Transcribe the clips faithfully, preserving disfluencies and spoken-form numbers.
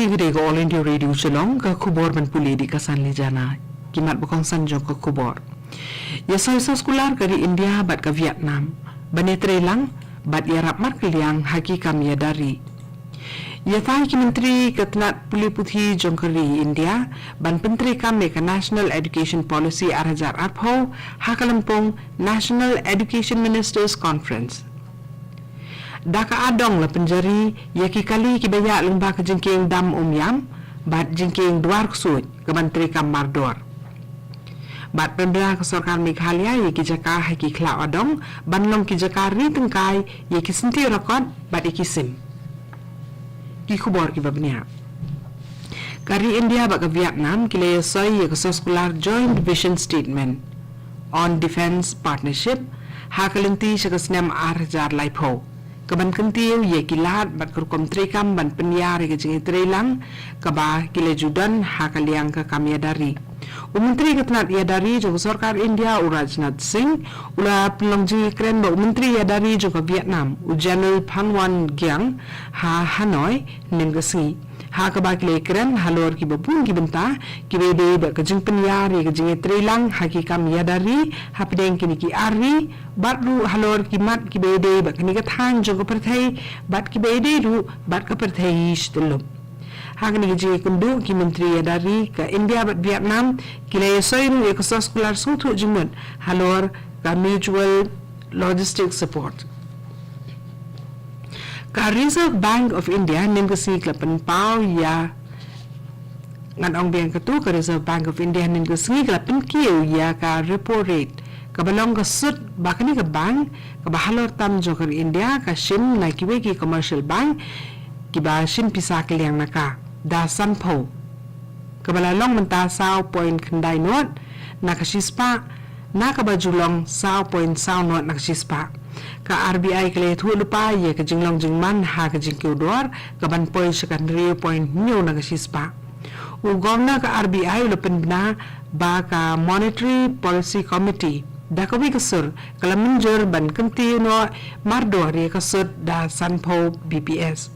Kine ki dei ka All India Radio Shillong, ka khubor ban pule da ka Sanli Jana. Ki mat ba kongsan jong ka khubor. Ïa soi soskular ka ri India bad ka Vietnam ban ïatreilang bad ïarap markylliang ha ki kam ïada ri. Ïatai ki myntri ka tnat pule puthi jong ka ri India ban pyntreikam ïa ka National Education Policy ar hajar arphew ha ka lympung National Education Ministers Conference. Da ka ardong la pynjari ïa ki kali kiba ïaid lyngba ka jingkieng dam Umiam bad jingkieng Dwar Ksuid kaban treikam mardor. Bad pynbna ka sorkar Meghalaya ïa ki jaka ha ki khlaw ardong ban long ki jaka ri tyngkai ïa ki syntiew rakot bad ïa ki sim. Ki khubor kiba bniah. Ka ri India bad ka Vietnam ki la ïasoi ïa ka soskular Joint Vision Statement on Defence Partnership ha ka lynti sha ka snem ar hajar laiphew, kaban kyntiew ïa ki lad bad ka rukom treikam ban pynïar ïa ka jingïatreilang kaba ki la ju don ha ka liang ka kam ïada ri. U Myntri ka tnat ïada ri jong ka sorkar India, u Rajnath Singh, u la pynlong jingïakren bad u Myntri ïada ri jong ka Vietnam, u General Pham Van Giang, ha Hanoi hynnin ka sngi, ha kaba ki la ïakren halor kiba bun ki bynta kiba ïadei bad ka jingpynïar ïa ka jingïatreilang ha ki kam ïada ri hapdeng kine ki ar ri, bad ruh halor ki mat kiba ïadei bad kane ka thaiñ jong ka pyrthei bad kiba ïadei ruh bad ka pyrthei shi tyllup. Ha kane ka jingïakynduh, ki myntri ïada ri ka India bad Vietnam ki la ïasoi ruh ïa ka soskular sngewthuh jingmut halor ka mutual logistic support. Ka Reserve Bank of India hynnin ka sngi ka la pynpaw ïa, ngan ong biang katto, ka Reserve Bank of India hynnin ka sngi ka la pynkiew ïa ka repo rate, kaba long ka sut ba kane ka bank kaba halor tam jong ka ri India ka shim na kiwei ki commercial bank kiba shim pisa kylliang na ka, da sanphew, kaba la long mynta saw point khyndai nod na ka shispah, na kaba ju long saw point saw nod na ka shispah. Ka R B I ka la ïathuh lypa ïa ka jinglong jingman ha ka jingkiew dor kaban poi sha ka hynriew point hynñiew na ka shispah. U Governor ka R B I u la pynbna ba ka Monetary Policy Committee da kawei ka sur ka la mynjur ban kyntiew noh mardor ïa ka sut da sanphew B P S.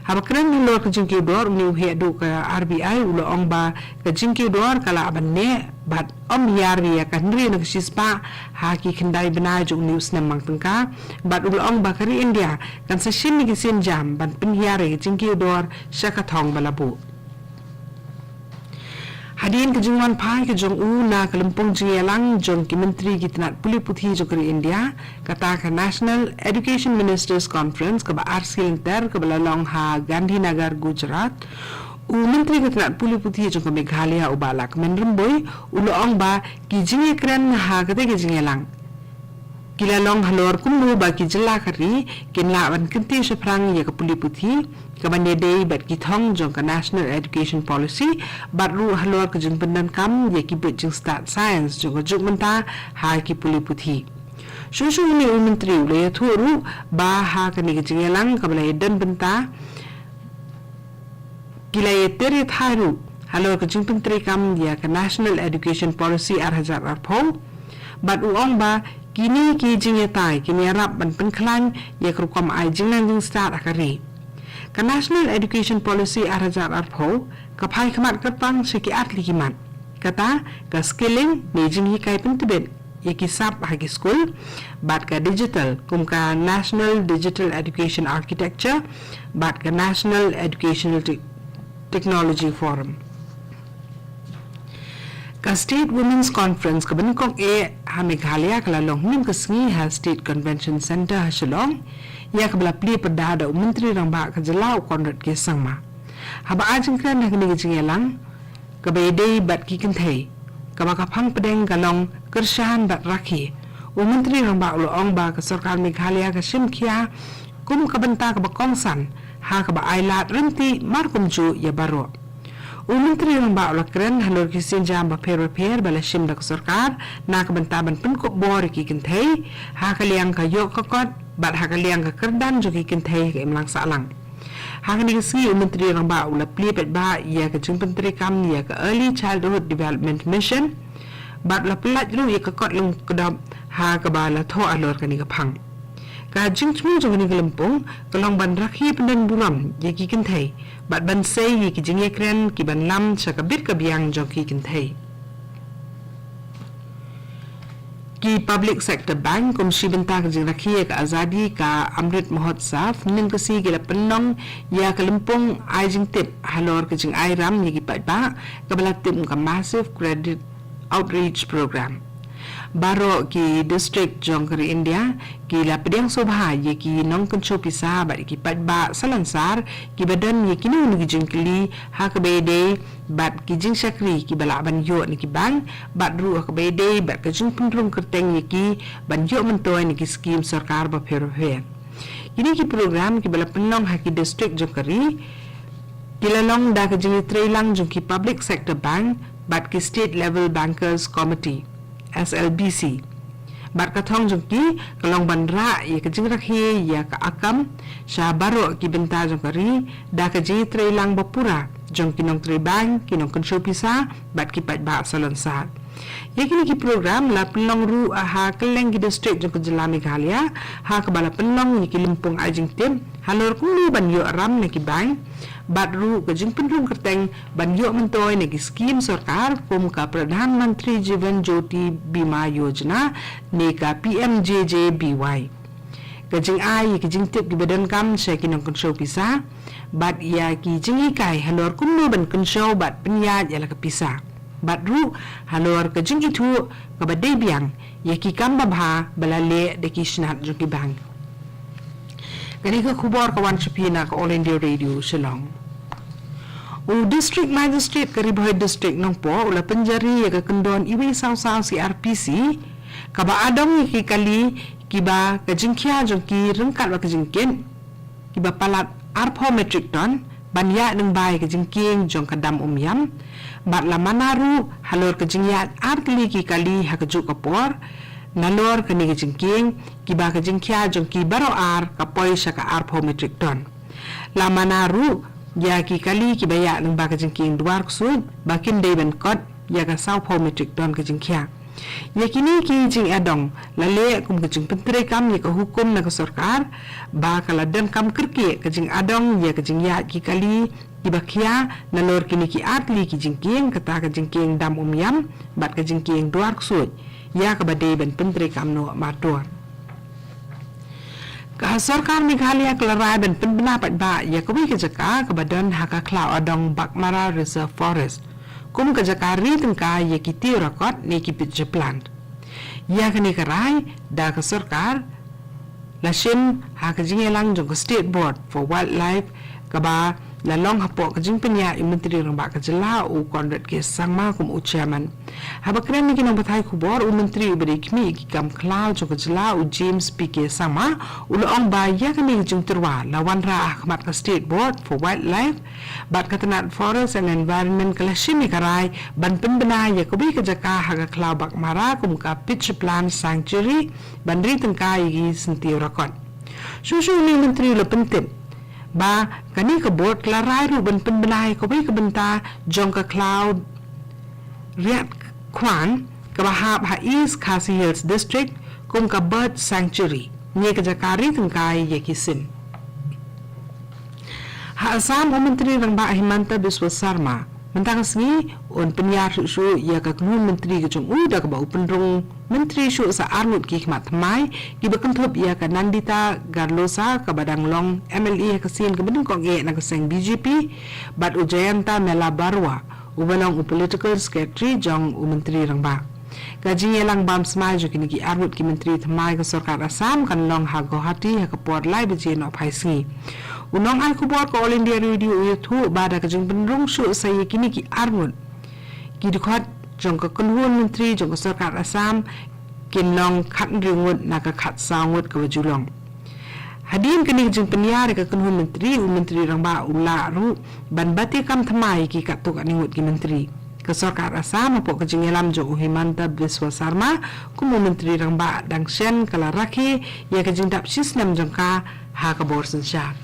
Haba kren halor ka jingkiew dor, une u heh duh ka R B I u la ong ba ka jingkiew dor ka lah ban neh bad ym hiar ïa ka hynriew na ka shispah ha ki khyndai bnai jong une u snem mang tyngka, bad u la ong ba ka ri India kan sa shim ïa ki sienjam ban pynhiar ïa ka jingkiew dor sha ka thong ba la buh. Hadien ka jingwan phai ka jong u na ka lympung jingïalang jong ki myntri ki tnat pule puthi jong ka ri India, kata ka National Education Ministers Conference kaba arsi lynter kaba la long ha Gandhinagar, Gujarat, u Myntri ka tnat pule puthi jong ka Meghalaya, u Bah Lahkmen Rymbui, u la ong ba ki jingïakren ha kata ka jingïalang ki la long halor kumno ba ki jylla ka ri kin lah ban kyntiew shaphrang ïa ka pule puthi kaban ïadei bad ki thong jong ka National Education Policy, bad ruh halor ka jingpyndonkam ïa ki buit jingstad science jong ka juk mynta ha ki pule puthi. Shuh shuh une u myntri u la ïathuh ruh ba ha kane ka jingïalang kaba la ïadon bynta, ki la ïatir ïathai ruh halor ka jingpyntreikam ïa ka National Education Policy ar hajar arphew, bad u ong ba kine ki jingïatai kin ïarap ban pynkhlaiñ ïa ka rukom ai jingnang jingstad ha ka ri. Ka National Education Policy ar hajar arphew ka phai khmat kyrpang sha ki artylli ki mat, kata ka skilling ne jinghikai pyntbit ïa ki sap ha ki skul, bad ka digital kum ka National Digital Education Architecture bad ka National Educational Te-, Technology Forum. Ka State Women's Conference kaba nyngkong eh ha Meghalaya ka la long hynnin ka sngi ha State Convention Centre ha Shillong, ïa kaba la plie pyrda da u Myntri Rangbah ka jylla, u Conrad K Sangma. Haba ai jingkren ha kane ka jingïalang kaba ïadei bad ki kynthei kaba ka phang pdeng ka long kyrshan bad rakhe, u Myntri Rangbah u la ong ba ka sorkar Meghalaya ka shim khia kum ka bynta kaba kongsan ha kaba ai lad ryntih markumjuh ïa baroh. U Myntri Rangbah u la kren halor ki sienjam bapher bapher ba la shim da ka sorkar na ka bynta ban pynkup bor ïa ki kynthei ha ka liang ka ïoh ka kot bad ha ka liang ka kyrdan jong ki kynthei ha ka imlang sahlang. Ha kane ka sngi u Myntri Rangbah u la plie paidbah ïa ka jingpyntreikam ïa ka Early Childhood Development Mission bad u la pyllait ruh ïa ka kot lyngkdop ha kaba la thoh halor kane ka phang. Ka jingthmu jong kane ka lympung ka long ban rakhe pyndon burom ïa ki kynthei bad ban sei ïa ki jingïakren ki ban lam sha ka bit ka biang jong ki kynthei. Ki Public Sector Bank kum shi bynta ka jingrakhe ïa ka Azadi ka Amrit Mahotsav mynnin ka sngi ki la pynlong ïa ka lympung ai jingtip halor ka jingai ram ïa ki paidbah kaba la tip kum ka Massive Credit Outreach Program. Baroh ki district jong ka ri India ki la pdiang sngewbha ïa ki nongkynshew pisa bad ïa ki paidbah salonsar kiba don ïa kino kino ki jingkylli ha kaba ïadei bad ki jingshakri kiba lah ban ïoh na ki bank bad ruh ha kaba ïadei bad ka jingpynrung kyrteng ïa ki ban ïoh myntoi na ki skim sorkar bapher bapher. Kine ki program kiba la pynlong ha ki district jong ka ri ki la long da ka jingïatreilang jong ki Public Sector Bank bad ki State Level Bankers Committee, S L B C. Bad ka thong jong ki ka long ban rah ïa ka jingrakhe ïa ka akam sha baroh ki bynta jong ka ri da ka jingïatreilang bapura jong ki nongtrei bank, ki nongkynshew pisa bad ki paidbah salonsar. Ïa kine ki program la pynlong ruh ha kylleng ki district jong ka jylla Meghalaya ha kaba la pynlong ïa ki lympung ai jingtip halor kumno ban ïoh ram na ki bank bad ruh ka jingpynrung kyrteng ban ïoh myntoi na ki skim sorkar kum ka Pradhan Mantri Jeevan Jyoti Bima Yojana ne ka P M J J B Y. Ka jingai ïa ki jingtip kiba donkam sha ki nongkynshew pisa bad ïa ki jinghikai halor kumno ban kynshew bad pynïaid ïa la ka pisa bad ruh halor ka jingithuh kaba dei biang ïa ki kam babha ba la leh da ki shnat jong ki bank. Kane ka khubor ka wan sha phi na ka All India Radio Shillong. U District Magistrate ka Ri Bhoi District Nongpoh u la pynjari ïa ka kyndon iwei saw saw C R P C kaba adong ïa ki kali kiba ka jingkhia jong ki ryngkat bad ka jingkit kiba palat arphew metric ton ban ïaid lyngba ïa ka jingkieng jong ka dam Umiam bad la mana ruh halor ka jingïaid ar tylli ki kali ha kajuh ka por nalor kane ka jingkieng kiba ka jingkhia jong ki baroh ar ka poi sha ka arphew metric ton. La mana ruh ïa ki kali kiba ïaid lyngba ka jingkieng Dwar Ksuid ba kin dei ban kot ïa ka sawphew metric ton ka jingkhia. Ïa kine ki jingïadong la leh kum ka jingpyntreikam ïa ka hukum na ka sorkar ba ka la donkam kyrkieh ka jingadong ïa ka jingïaid ki kali kiba khia nalor kine ki ar tylli ki jingkieng, kata ka jingkieng dam Umiam bad ka jingkieng Dwar Ksuid ïa kaba dei ban pyntreikam noh mardur. Ka sorkar Meghalaya ka la rai ban pynbna paidbah ïa kawei ka jaka kaba don ha ka khlaw adong Baghmara Reserve Forest kum ka jaka ri tyngka ïa ki tiew rakot ne ki pitcher plant. Ïa kane ka rai da ka sorkar la shim ha ka jingïalang jong ka State Board for Wildlife kaba la long hapoh ka jingpynïaid u Myntri Rangbah ka jylla u Conrad K Sangma kum u chairman. Haba kren ïa ki nongpathai khubor, u Myntri uba dei khmih ïa ki kam khlaw jong ka jylla u James P K Sangma u la ong ba ïa kane ka jingtyrwa la wanrah ha khmat ka State Board for Wildlife bad ka tnat Forest and Environment ka la shim ïa ka rai ban pynbna ïa kawei ka jaka ha ka khlaw Baghmara kum ka Pitcher Plant Sanctuary ban ri tyngka ïa ki syntiew rakot. Shuh shuh une u Myntri u la pyntip ba kane ka board ka la rai ruh ban pynbna ïa kawei ka bynta jong ka khlaw Riatkhwan kaba hap ha East Khasi Hills District kum ka Bird Sanctuary ne ka jaka ri tyngka ïa ki sim. Ha Assam, u Myntri Rangbah Himanta Biswa Sarma mynta ka sngi un pynïar shuh shuh ïa ka kynhun myntri ka jong u da kaba u pynrung myntri shuh sa arngut ki khmat thymmai kiba kynthup ïa ka Nandita Garlosa kaba dang long M L A ha ka sien kaba nyngkong eh na ka seng B J P bad u Jayanta Mela Barua uba long u political secretary jong u Myntri Rangbah. Ka jingïalang bam smai jong kine ki arngut ki myntri thymmai ka sorkar Assam kan long ha Guwahati ha ka por lai baje nohphai sngi. U nongai khubor ka All India Radio u ïathuh ba da ka jingpynrung shuh sa ïa kine ki arngut ki dkhot jong ka kynhun myntri jong ka sorkar Assam kin long khathynriew ngut na ka khatsaw ngut kaba ju long. Hadien kane ka jingpynïar ïa ka kynhun myntri, u Myntri Rangbah u lah ruh ban bati kam thymmai ïa ki katto katne ngut ki myntri. Ka sorkar Assam hapoh ka jingïalam jong u Himanta Biswa Sarma kum u Myntri Rangbah dang shen ka la rakhe ïa ka jingdap shisnem jong ka ha ka bor synshar.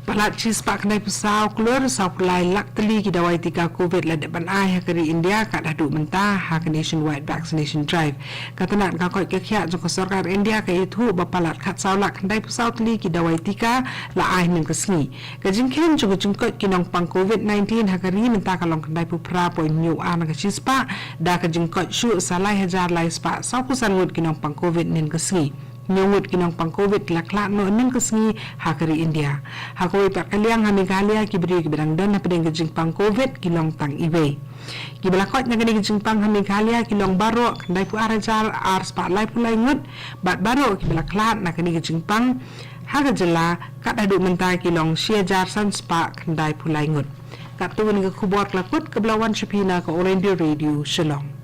Palat shispah khyndai phew saw klur saw phew lai lak tylli ki dawai tika covid la dep ban ai ha ka ri India kat haduh mynta ha ka nationwide vaccination drive. Ka tnat ka koit ka khiah jong ka sorkar India ka ïathuh ba palat khatsaw lak khyndai phew saw tylli ki dawai tika la ai mynta ka sngi. Ka jingkheiñ jong ka jingkoit ki nongpang covid nineteen ha ka ri mynta ka long khyndai phew phra point hynñiew ar na ka shispah, da ka jingkoit shuh sa lai hajar lai spah saw phew san ngut ki nongpang covid mynta ka sngi. Hynñiew ngut ki nongpang covid la khlad noh mynta ka sngi ha ka ri India. Ha kawei pat ka liang ha Meghalaya ki briew kiba dang don hapdeng ka jingpang covid ki long tang iwei. Kiba la koit na kane ka jingpang ha Meghalaya ki long baroh khyndai phew ar hajar ar spah lai phew lai ngut, bad baroh kiba la khlad na kane ka jingpang ha ka jylla kat haduh mynta ki long shi hajar san spah khyndai phew lai ngut. Katto kane ka khubor ka la kut kaba la wan sha phi na ka All India Radio Shillong.